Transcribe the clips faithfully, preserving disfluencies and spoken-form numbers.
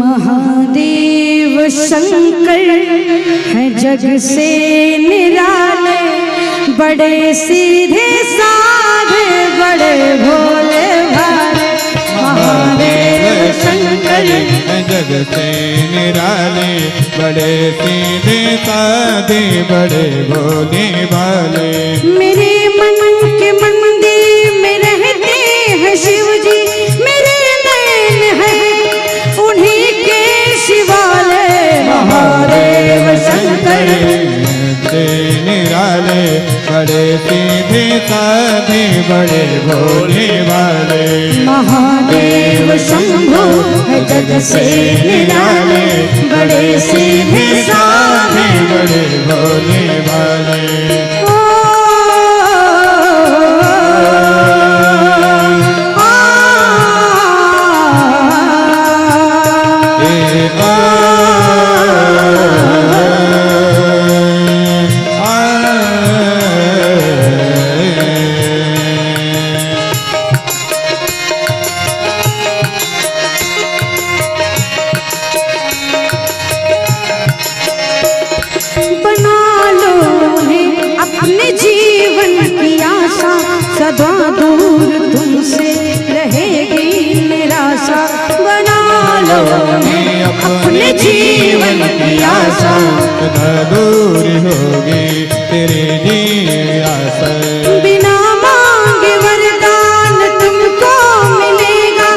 महादेव शंकर है जग से निराले, बड़े सीधे साधे बड़े भोले भाले। महादेव शंकर है जग से निराले, बड़े सीधे साधे बड़े भोले भाले। मेरे मन के मंदिर में रहते हैं शिव जी, मेरे नैन है उन्हीं के शिवालय। महादेव शंकर से निराले, बड़े सीधे साधे बड़े भोले भाले। महादेव शंभो है जग से निराले, बड़े सीधे साधे बड़े भोले भाले। ओ, आ, ए, आ, आ, बना लो उन्हें अपने जीवन की आशा, सदा दूर तुमसे रहेगी निराशा। बना लो उन्हें अपने जीवन की आशा, सदा दूर होगी तेरी जीवन आशा। बिना मांगे वरदान तुमको मिलेगा,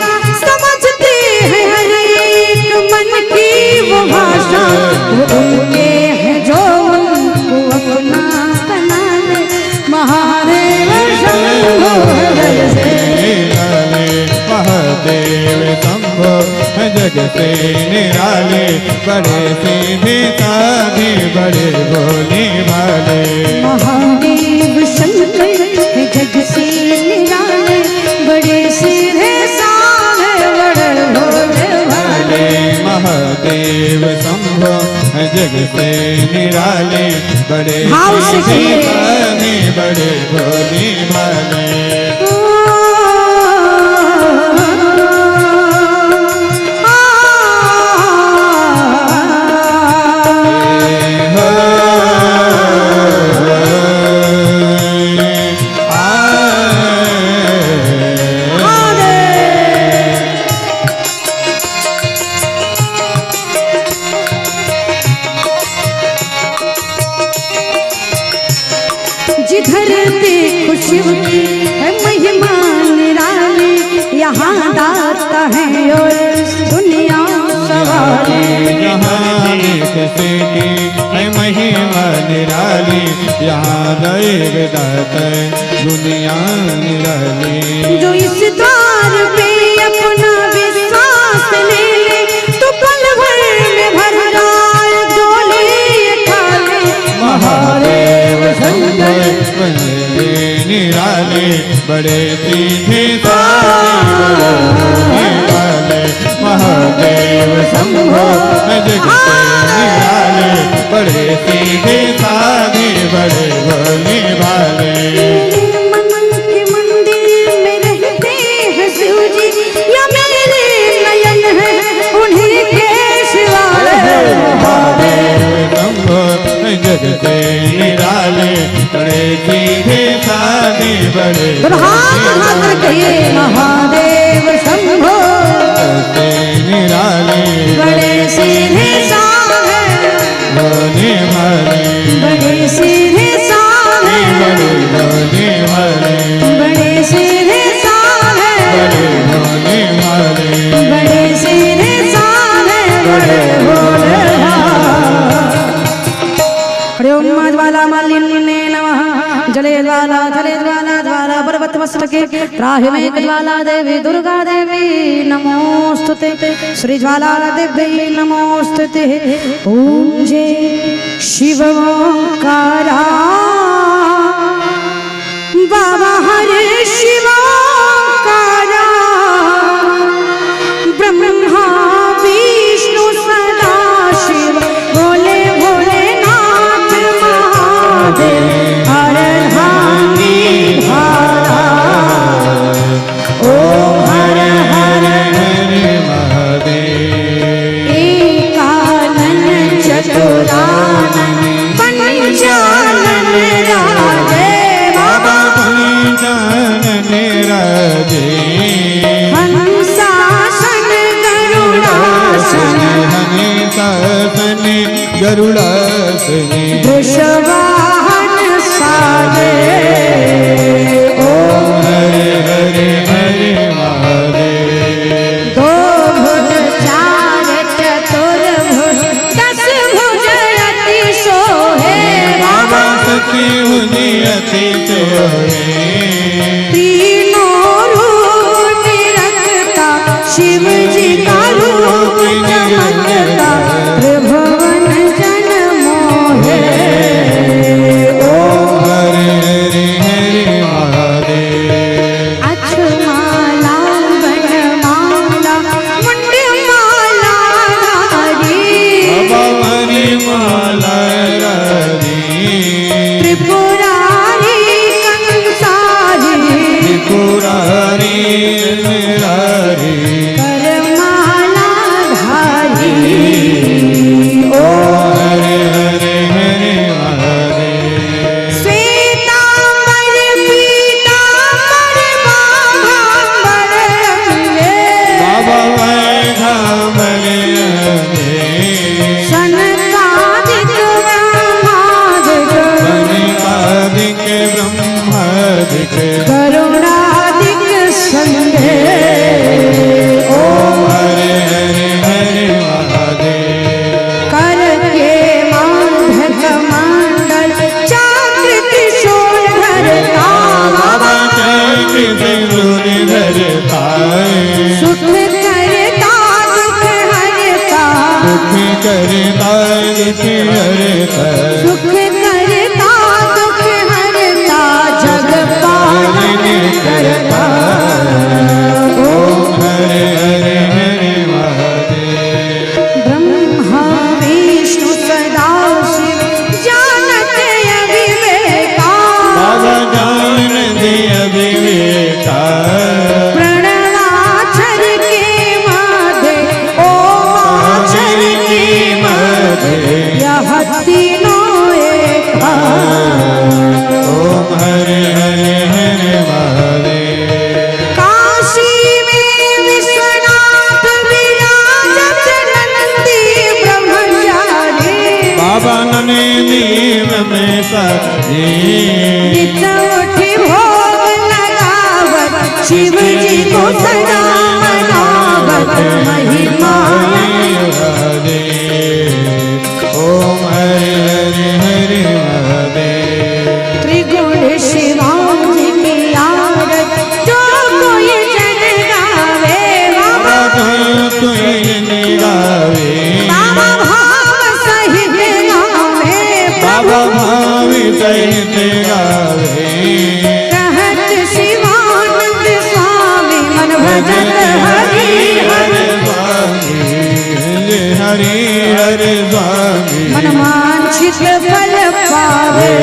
समझते हैं हर एक मन की वो भाषा। वो उनके हैं जो उनको अपना बना ले। महादेव शंभो है जग से निराले, महादेव शंभो है जग से निराले, बड़े सीधे साधे बड़े भोले भाले। महादेव शंकर है जग से निराले, बड़े सीधे साधे बड़े भोले भाले। महादेव शंभो है जग से निराले, बड़े भाव से सीधे कहिए। साधे बड़े भोले भाले। जिधर देखो शिव की है महिमा निराली, यहाँ दाता है और दुनिया सवारी। यहाँ देखो शिव की है महिमा निराली, यहाँ दैव दाता है दुनिया निराली। जो इस द्वार पे अपना विश्वास ले ले, तो पल भर में भर जाए झोली खाली। महादेव शंकर बड़े निराले, बड़े सीधे साधे बड़े भोले भाले। महादेव शंभो है जग से निराले, बड़े सीधे साधे बड़े भोले भाले। मेरे मन के मंदिर में रहते हैं शिव जी, या मेरे नयन है उन्हीं के सिवा। महादेव शंभो जग से निराले, बड़े सीधे साधे बड़े दोनों हाथ उठा कर कहिए, महादेव शंभो से निराले, बड़े सीधे साधे भोले भाले। बड़े सीधे साधे बड़े भोले भाले। बड़े सीधे साधे बड़े भोले भाले। बड़े सीधे साधे बड़े भोले भाले। हरि ओम ज्वाला मालिन्ये नमः। जले ज्वाला थले ज्वाला ज्वाला पर्वत मस्तके त्राहि मे ज्वाला देवी दुर्गा देवी नमोस्तुते। श्री ज्वाला देवी नमोस्तुते। ओम जय शिव ओंकारा। बाबा हर शिवंकारा, ब्रह्मा विष्णु सदा शिव, भोले भोलेनाथ महादेव, अर्धांगीधारा। ओम हर हर हर महादेव। गरुड़ासनी। वृषवाहन साजे। ओम हरे हरे हरे महादेव। दो भुज चार चतुर्भुज दस भुज अति शोभे। बाबा सती भुज अति शोभे। तीनों रूप निरखता शिव जी का रूप चमकता त्रिभुवन जन मोहे। ओम हरे हरे हरे महादेव। अक्षमाला वनमाला मुंडमाला धारी। बाबा मणिमाला धारी। त्रिपुरारी कंसारी। त्रिपुरारी कंसारी। करमाला धारी। ओम हरे हरे हरे महादेव। श्वेतांबर पीतांबर बाघांबर अंगे। बाबा बाघांबर अंगे। सनकादिक ब्रह्मादिक। सनकादिक ब्रह्मादिक। गरुड़ादिक संगे। ओम हरे हरे हरे महादेव। कर के मांध कमंडल चक्र त्रिशूल धरता। बाबा चक्र त्रिशूल धरता। सुख करता दुख हरता। सुख करता दुख हरता। सुख करता दुख हरता जग पालन करता। ओम हरे हरे हरे महादेव। ब्रह्मा विष्णु सदा शिव जानत अविवेका। बाबा जानत अविवेका। प्रणवाक्षर के मध्य ओमाक्षर के मध्य। यह तीनों एका। ओम हरे हरे हरे महादेव। काशी में विश्वनाथ विराजत नंदी ब्रह्मचारी। बाबा नंदी ब्रह्मचारी। नित उठ भोग लगावत शिव जी को सदा मनावत महिमा। ओम हरे हरे हरे महादेव। त्रिगुण शिवांश की आरत जो कोई जन गावे। बाबा जो कोई जन गावे। बाबा भाव सहित गावे। बाबा भाव सहित गावे। कहत शिवानंद स्वामी मन भजत हरि हर स्वामी। हरि हर स्वामी। मन वांछित फल पावे।